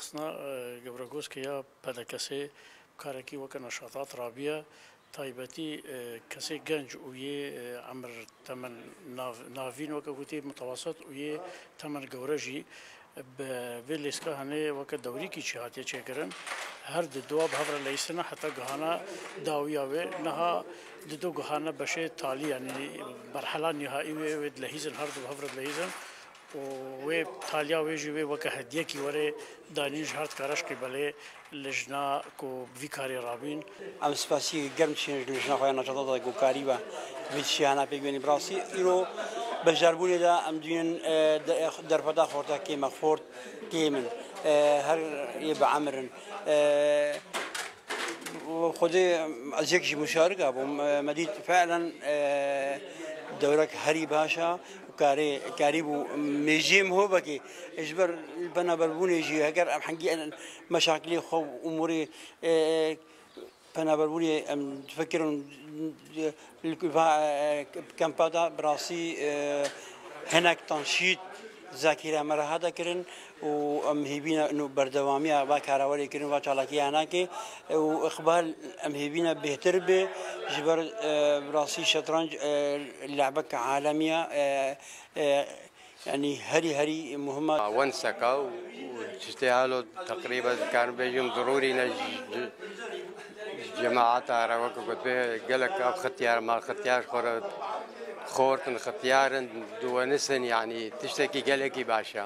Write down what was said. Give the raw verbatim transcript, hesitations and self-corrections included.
Sina, e, Gewregozke ya P D K S'ê karekî weke neşatat rabiye, taybetî, e, kesê genc û yê, e, emir temen nav-, navîn weke gotî mutewesît û yê temen gewre jî bi vê lêska henê weke dewrîkî çi hatiye çêkirin. Her di dua bi hev re leyîsine heta gihana dawiya wê. Niha di do gihane beşê talî, yanî merhela nîhaî wê, wê dilehîzin, her du bi hev re dilehîzin. û wê taliya wê jî wê weke hediyekî were danîn ji her dikare ji qîbelê lijna ku bi vî karê rabîn. Em spasî germ dişînin ji lijna xwe ya neşata da ku karîbe vî tiştê hena pêk bênî. Bi rastî îro beşdarbûnê de em dînin, e, de-, derfeta xorta kêm e, xort kêm in. E, her yê bi emir in. E, Xwedê ez yek ji muşarika bûm. Me dît fiilen, e, dewrek herî baş e. Karê, karîbû mêjiyê min ho vekê. Ji ber penaberbûnê jî heger em hengî meşakilê xwe û umûrê, e, penaberbûnê em difikirin, e, li va, e, kempa de bi rastî, e, hinek tanşît, zakîra me re hate kirin û em hêvî ne û berdewamiya va kara were kirin, va çalakiya hinekê û îqbal em hêvî ne bêhtir be. Ji ber, e, bi rastî şetranc, e, lebek alemî ye, e, e, yanî herî herî muhim e. Wenseka û, û tiştê halo teqrîben dikarim bêjim zerûrî ne ji, ji, ji cemaeta re weke gotibê gelek ev xitiyar, mal xitiyar ji xwe re xort in, xitiyar in, diwenisin, yanî tiştekî gelekî baş e.